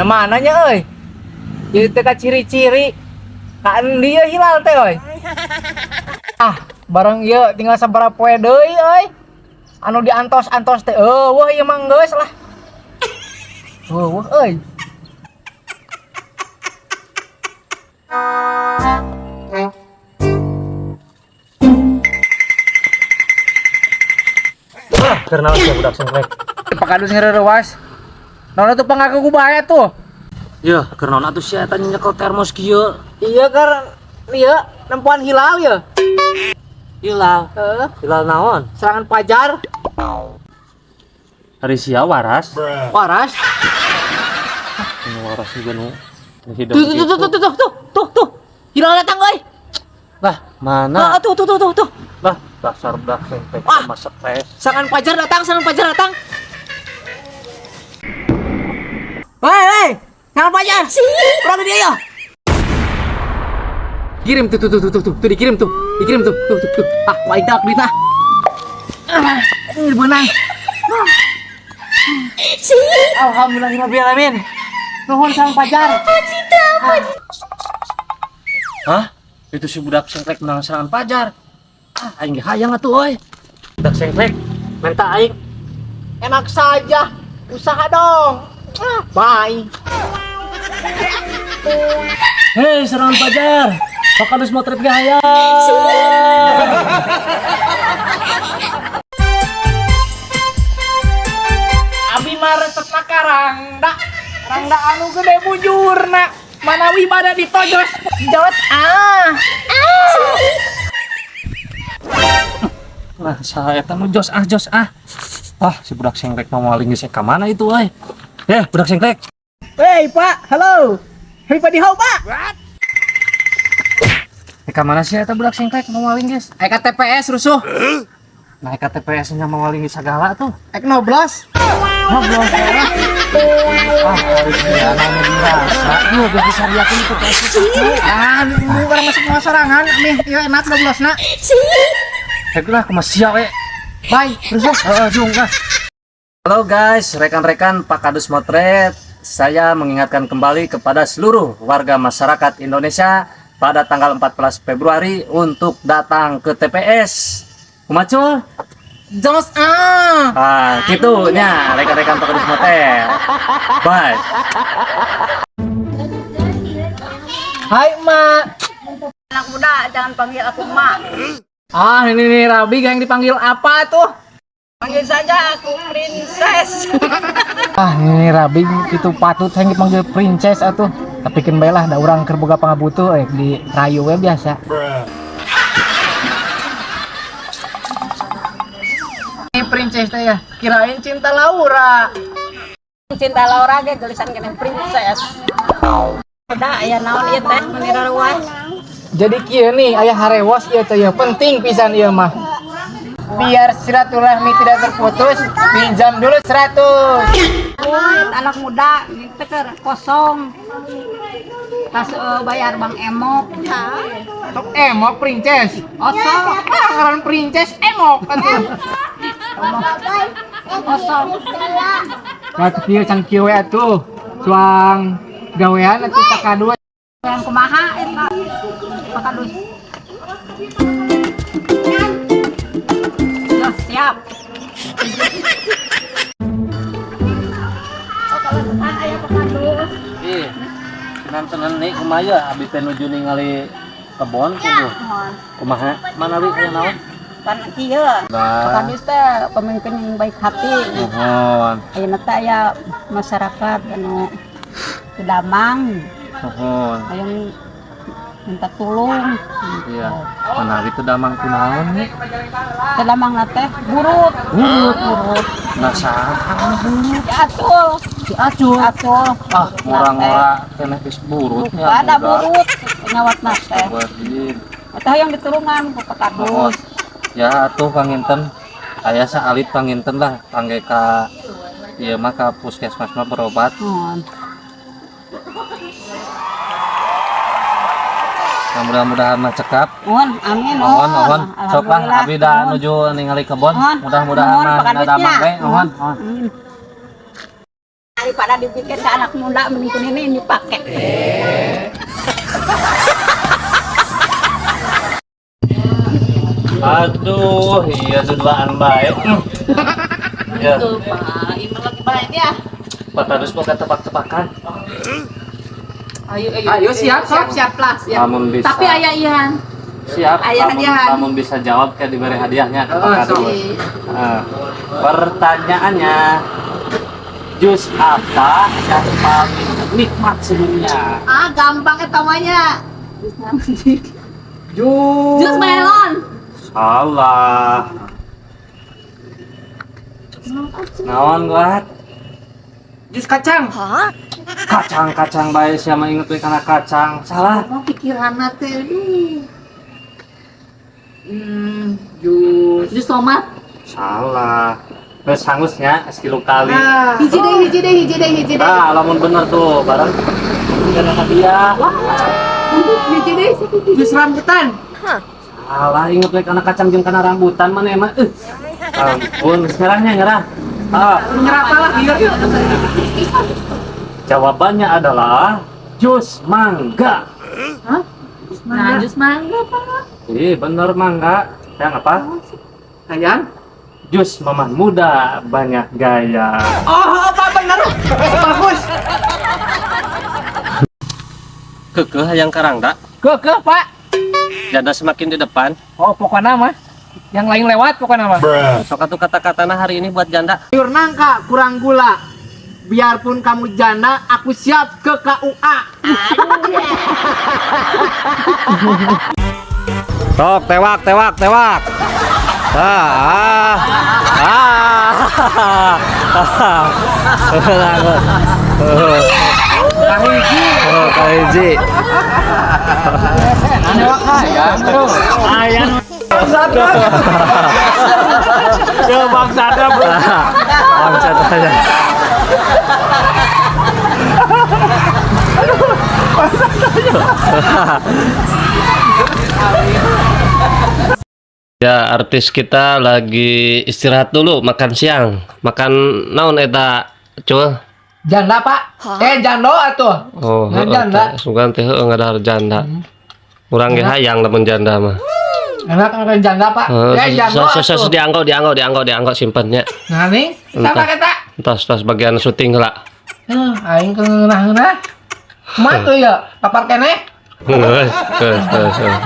Mananya euy? Ieu teh ka ciri-ciri ka endi ieu hilal teh euy. Ah, bareng ieu tinggal sabaraha poe deui euy. Anu diantos-antos teh eueuh ieu mah geus lah. Eueuh euy. Ah, keur naon sia budak sengklek? Pak Kadus ngereuwas. Naon atuh pangaku ku bae tuh. Yeuh, keur naon atuh sia eta nyekel termos kieu? Iya kan iya nempuan hilal ya. Hilal. Heeh, Hilal naon? Serangan pajar. Hari sia waras. Waras. Ini waras juga nu. Hidung Tuh tuh tuh tuh tuh tuh tuh tuh tuh. Hilal datang euy. Lah, mana? Ah, tuh tuh tuh tuh tuh. Lah, dasar budak sengklek Wah. sama stres. Serangan pajar datang, serangan pajar datang. Hei, hei, serangan pajar. Kurang dia ya. Kirim tuh tuh tuh tuh tuh tuh, tuh dikirim tuh, dikirim tuh tuh tuh tuh. Ah, waidak duit ah. Ah, ini benang. Alhamdulillahirabbil alamin. Nuhun sang pajar. Hah? Itu si budak sengklek menang serangan pajar. Ah, aing ge hayang atuh euy. Budak sengklek, minta aing. Enak saja. Usaha dong. Ah, bye. Hei, serangan pajar. Pak Kadus motret ge hayang. Abi mah resepna ka rangda. Rangda anu gede bujurna. Manawi bada ditojos. Jos ah. Nah, saya eta nu jos ah jos ah. Ah, si budak sengklek mah maling geus ka mana itu euy? Eh, budak sengklek. Hey, Pak. Halo. Hei, Pak Dihau, Pak. Eh, ka mana sih eta budak sengklek mau maling geus? Eka TPS rusuh. Nah, ka TPS nya mau maling geus sagala tuh. Ek noblos. Ngobrol. Ah, harus dia nu dirasa. Ieu geus disariakeun TPS itu. Ah, nu urang masuk mau sorangan, mih ieu enak noblosna. Hek lah kumaha sia we. Bye, rusuh. Heeh, jung lah. Halo guys, rekan-rekan Pak Kadus Motret, saya mengingatkan kembali kepada seluruh warga masyarakat Indonesia pada tanggal 14 Februari untuk datang ke TPS. Kumacul? Jos ah. Ah, gitu nya rekan-rekan Pak Kadus Motret. Bye. Hai, Mak. Anak muda, jangan panggil aku emak. Ah, ini nih Rabi yang dipanggil apa tuh? Panggil saja aku princess. Ah, ini Rabi itu patut yang dipanggil princess atuh. Tapi keun bae lah da urang keur boga pangabutuh di rayu we biasa. Ini princess teh ya, kirain cinta Laura. Cinta Laura ge geulisan keneh princess. Udah aya naon ieu teh meuni ruas. Jadi kieu nih aya harewos ieu teh ya penting pisan ieu mah. Biar silaturahmi tidak terputus, pinjam dulu 100. Duit anak muda gitu keur kosong. Tas bayar Bang Emok. Tok emok princess. Osok, Ah, ngaran princess emok atuh. osok. Nah, kieu cang kieu we atuh. Cuang gawean atuh Pak Kadus. Yang kumaha eta? Pak Kadus. Yo, siap. Oh, kalau aya Pak Kadus. Ih, tenan nih kumaha ya abi teh nuju ningali kebon kudu. Mohon. Kumaha? Manawi aya naon? Kan kieu. Pak Nah, Kadus teh pemimpin yang baik hati. nuhun. Ayeuna teh aya masyarakat anu teu damang, Nuhun. hayang minta tulung. Iya. Manawi teu damang kunaon nih? Teu damang teh burut. Burut. Burut. Nah, saha burut? Si Acul. Si Acul. Acul. Ah, murang-murah keneh geus burut nya. Ada burut nyawatna teh. Astagfirullahaladzim. Eta hayang ditulungan ku Pak Nuhun. Kadus. Ya atuh panginten aya saalit panginten lah kangge ka ieu mah ka puskesmas mah berobat. Nuhun. Nah, mudah-mudahan mah cekap. Nuhun, amin. Nuhun, nuhun. Sok lah Alhamdulillah. abi da Nuhun. nuju ningali kebon. Nuhun. Mudah-mudahan Nuhun, mah Pak dina Kadusnya. damang we. Nuhun, nuhun. Amin. Daripada dibikin ke anak muda, mending kun ini dipakai. Aduh, iya duaan baik. Ya, Tuh, Pak, ini lagi main ya. Pak Kadus mau tebak-tebakan. Ayo, ayo. Ayo, siap, siap, siap lah, siap. Lamun bisa. Tapi ayah Ihan. Siap, Ayah, lamun, hadiahan. lamun bisa jawab kayak diberi hadiahnya ke Pak Oh, Kadus. Nah, pertanyaannya, jus apa yang paling nikmat sedunia? Ah, gampang eta mah nya. Jus. Jus melon. Salah. Naon gua? Jus kacang. Kacang-kacang bae siapa inget we kana kacang. Salah. Mau pikiranna teh aduh. Jus. Jus tomat. Salah. Geus hangusnya 10 kali. Nah, Hiji deui, hiji deui, hiji deui, hiji deui. Nah, lamun bener tuh bareng ada hadiah. Wah. Hiji deui, hiji. Jus rambutan. Salah inget we kana kacang jeung kana rambutan mana emang. Ampun, nyerahnya nyerah. Ah, Nyerah lah iya. Jawabannya adalah jus mangga. Hah? Nah, jus mangga, Pak. Ih, bener mangga. Yang apa? Hayang. Jus mamah muda banyak gaya. Oh, apa bener? Bagus. Kekeh hayang karangda, Kekeh, Pak. Janda semakin di depan. Oh, pokoknya mah yang lain lewat pokoknya mah. Sok atuh kata-katana hari ini buat janda. Sayur nangka kurang gula. Biarpun kamu janda, aku siap ke KUA. Sok tewak tewak tewak. Ah, ah, ah. Kahiji. Oh, kahiji. Newak hayang, bro. Ayang. Ya bangsatnya, bro. Bangsat aja. Ya, artis kita lagi istirahat dulu, makan siang. Makan naon eta, Cul? Janda, Pak. Eh, jando atuh. Oh, Ngan heeh, janda. teh. Sugan teh heueuh ngadahar janda. Urang ge hayang lamun janda mah. Enak makan janda, Pak. Heeh, Eh, jando atuh. dianggo dianggo dianggo dianggo simpennya. Nah, nih, sama Entah. kita. Entos tos bagian syuting heula. Heh, aing keunah-eunah. Kumaha tuh ya? Papar keneh? Geus, geus, geus.